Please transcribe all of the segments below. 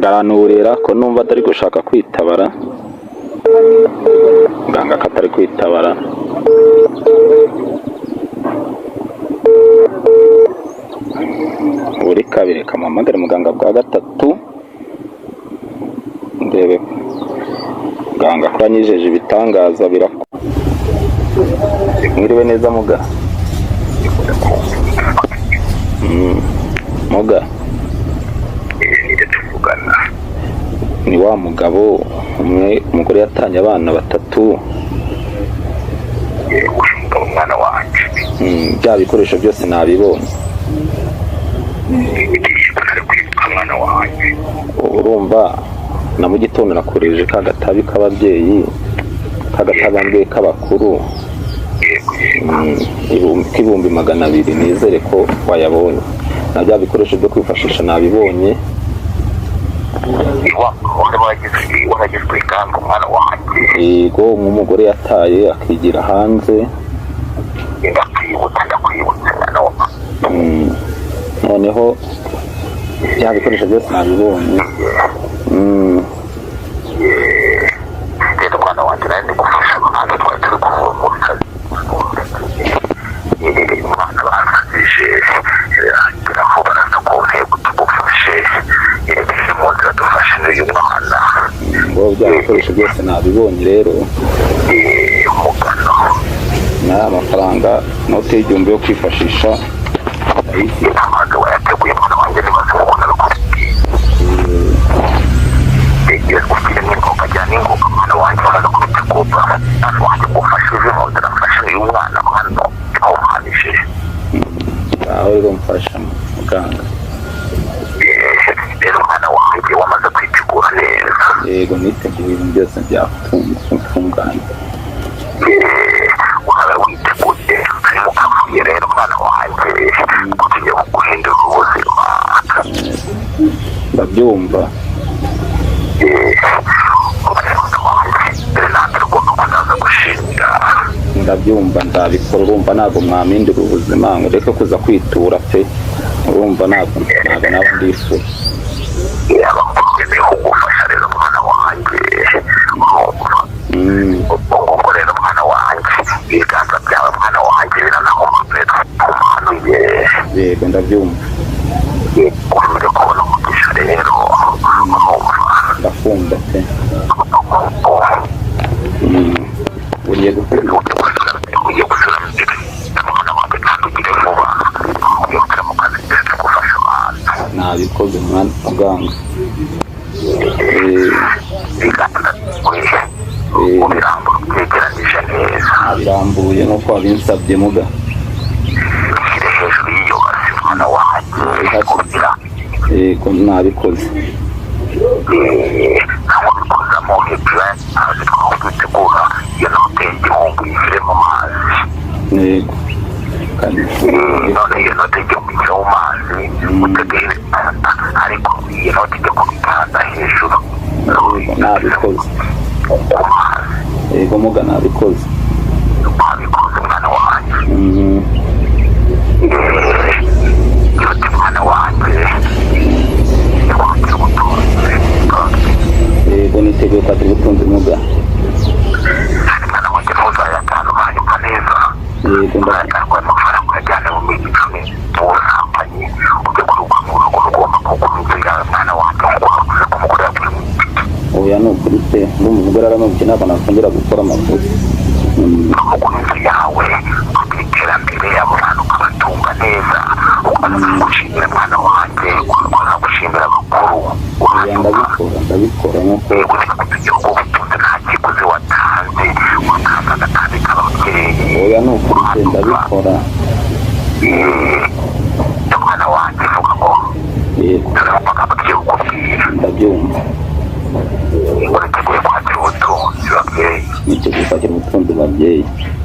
Muganga aranurira ko numva atari gushaka kwitabara. Muganga ko atari kwitabara. Buri kabiri kamuhamagare muganga bwa gatatu, ndebe muganga ko yanyijeje ibitangaza birakora. Mwiriwe neza muga. Muga. Nire tuvugana. Ni wa mugabo umwe umugore yatanye abana batatu. Yego, umugabo umwana wanjye. Bya bikoresho byose nabibonye. Ngiye ko ntari kwibuka mwana wanjye. Urumva na mu gitondo nakoresheje ka gatabi k'ababyeyi, ka gatabambwe k'abakuru. Yego yego. K'ibihumbi 200, nizere ko wayabonye, na bya bikoresho byo kwifashisha nabibonye. Ni wa wari waragizwe ingamba umwana wanjye. Yego, nk'umugore yataye akigira hanze. Ndakwibutsa, ndakwibutsa mwana wanjye. Noneho bya bikoresho byose nabibonye. Rero mwana wanjye, nari ndi gufasha abantu twari turi kuvura umwana basabije birangira aho baraza ku ntego tugufashe, yerekeje mu nzira dufashe n'uyu mwana. Ngo bya bikoresho byose nabibonye rero. Umugano. N'aya mafaranga, inote y'igihumbi yo kwifashisha ndayifite. Ntabwo wayateguye mwana wanjye, nibaza uko nabikubwiye. Igihe ufite n'ingoga, jyana n'ingoga mwana wanjye, wamaze kubitegura mwana wanjye, ngufashije mu nzira mfashe n'uyu mwana hano awuhanije. Aho rero mfasha muganga. Rero mwana wanjye, wamaze kwitegura neza? Yego, niteguye, ibintu byose byatunganye. Waba witeguye turi mu kavuyo rero mwana wanjye, ko tugiye kuguhindura ubuzima. Ndabyumva. Mwana wanjye, mbere na mbere ugomba kuzaza gushimira. Ndabyumva, nzabikora. Urumva ntabwo mwampindura ubuzima ngo ndeke kuza kwitura pe, urumva ntabwo naba ndifura. Yaba nkeneye kugufasha rero mwana wanjye, urumva? Ubwo ngubwo rero mwana wanjye, ibiganza byawe mwana wanjye biranahumanuye, humanuye. Yego, ndabyumva. Ukomere kubona umugisha rero, urumva? Ndakumva pe. Ugiye gukora. Ugiye gusubira mwana wanjye, kandi ugire vuba, ugiye gusubira mu kazi ndetse gufasha abantu. Nabikoze mwana muganga. Ibiganza ubirambura ubyegeranije neza. Nabirambuye nk'uko wabinsabye muga. Ushyire hejuru y'iyo basi mwana wanjye, kugira Yego, nabikoze. Ntabwo bikozamo hejuru y'amazi, twaho dutegura iyo note y'igihumbi uyishyire mu mazi. Yego, kandi None iyo note y'igihumbi ishyire mu mazi utegeye ibiganza, ariko iyo note ijya ku biganza hejuru. Yego, nabikoze. Ku mazi. Yego muga, nabikoze. Wabikoze mwana wanjye? Yote mwana wanjye, kwakira ubutunzi. Yego, niteguye kwakira ubutunzi muga. Kandi mwana wanjye, ntuzayatanga, uranyumva neza? Yego, ndakumva. Uzayatanga amafaranga uyajyane mu minsi 10 mu busambanyi, ujye kuruka mu rugo, ugomba kugura inzu yawe mwana wanjye, nk'uko wavuze ko umugore yaguye mu Oya, ni ukuri pe, ndumva umugore aramubye, ntabwo nakongera gukora amakosa. Kugura inzu yawe, kugira iterambere, abo bantu ukabatunga neza, ukaza gushimira mwana wanjye, ukaza gushimira abakuru. Oya, ndabikora, ndabikora nk'uko Yego, tugira ubwo butunzi nta kiguzi watanze, watanze agatanzi k'ababyeyi. Oya, ni ukuri pe, ndabikora. Mwana wanjye, vuga ngo Yego. Dore amagambo tugiye kukubwira. Ndabyumva. Uriteguye kwakira ubutunzi babyeyi? Niteguye kwakira ubutunzi babyeyi.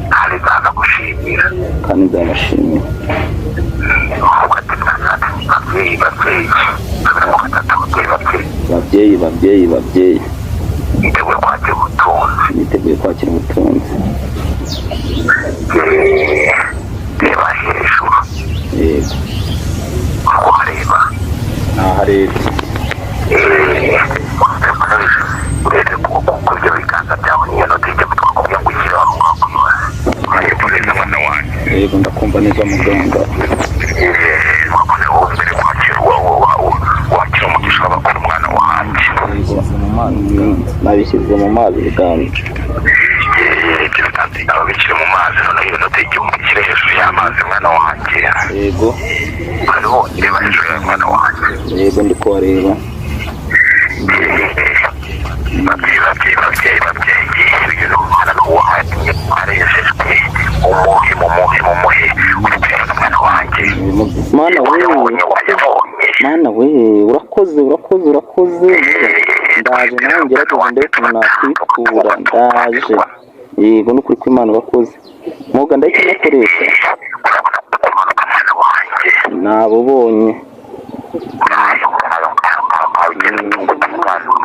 Kandi nzaza gushimira. Kandi nzabashimira. Uvuga ati babyeyi, babyeyi, tubirimo gatatu, babyeyi, babyeyi. Babyeyi, babyeyi, babyeyi. Niteguye kwakira ubutunzi. Niteguye kwakira ubutunzi. Reba hejuru. Yego. Uko hareba? Naharebye. Yego, ndakumva neza muganga. Wakoze wowe mbere kwakira wakira umugisha w'abakuru, mwana wanjye. Yego, nabishyize mu mazi biganza. Ibyo biganza aba bikiri mu mazi, noneho inota 1000 ishyire hejuru y'amazi, mwana wanjye. Yego. Hariho, reba hejuru yawe, mwana wanjye. Yego, ndi kubareba. Babyeyi, babyeyi, babyeyi, babyeyi, uyu mwana ni uwanjye, arejejwe. Umuhe, mumuhe, mumuhe uri kuyabona, mwana wanjye. Mana we! Wayabonye, wayabonye. Mana we, urakoze, urakoze, urakoze. Ndaje nawe ngerageza ndebe ukuntu nakwitura. Ndaje, yego, n'ukuri kw'Imana urakoze muga, ndahita nakoresha. Urabona kumanuka, mwana wanjye. Nabubonye.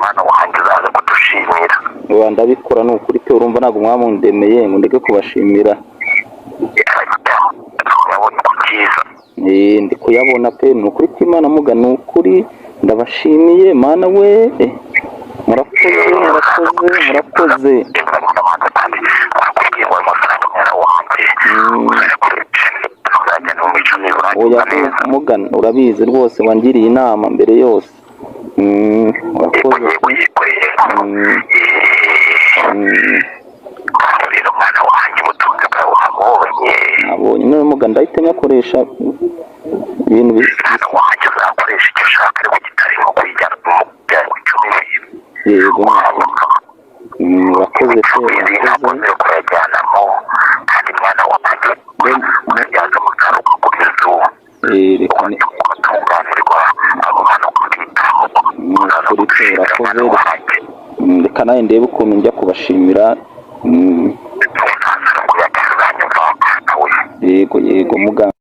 Mwana wanjye, uzaza kudushimira. Uba ndabikora, ni ukuri pe. Urumva ntabwo mwamundemeye ngo ndeke kubashimira. Urabona uko byiza. Ndi kuyabona pe, ni ukuri kw'Imana muga, ni ukuri ndabashimiye. Mana we, murakoze, murakoze, murakoze. Mwana wanjye, kandi barakubwiye ngo ayo mafaranga, mwana wanjye, uzayakoresha, uzajya mu mico myiza, Oya. uragenda neza. Muga, urabizi rwose, wangiriye inama mbere yose. Urakoze Yego. pe. Yego, yego. Rero mwana wanjye, ubutunzi bwawe wabonye. Nabonye none muga, ndahita nyakoresha ibintu Mwana wanjye, uzakoresha icyo ushaka ariko kitarimo kwijyana mu byago 10. Yego. Urakoze pe. Ntabwo Urakoze. nzi kuyajyanamo, kandi mwana wanjye, urabyaza umusaruro ku inzu, Reka ugatunganirwa abo bana, ukabitaho. Ukuri pe, urakoze. Reka nawe ndebe ukuntu njya kubashimira. Uzaza kuyajyana, uzanyumva, we. Yego, yego muga.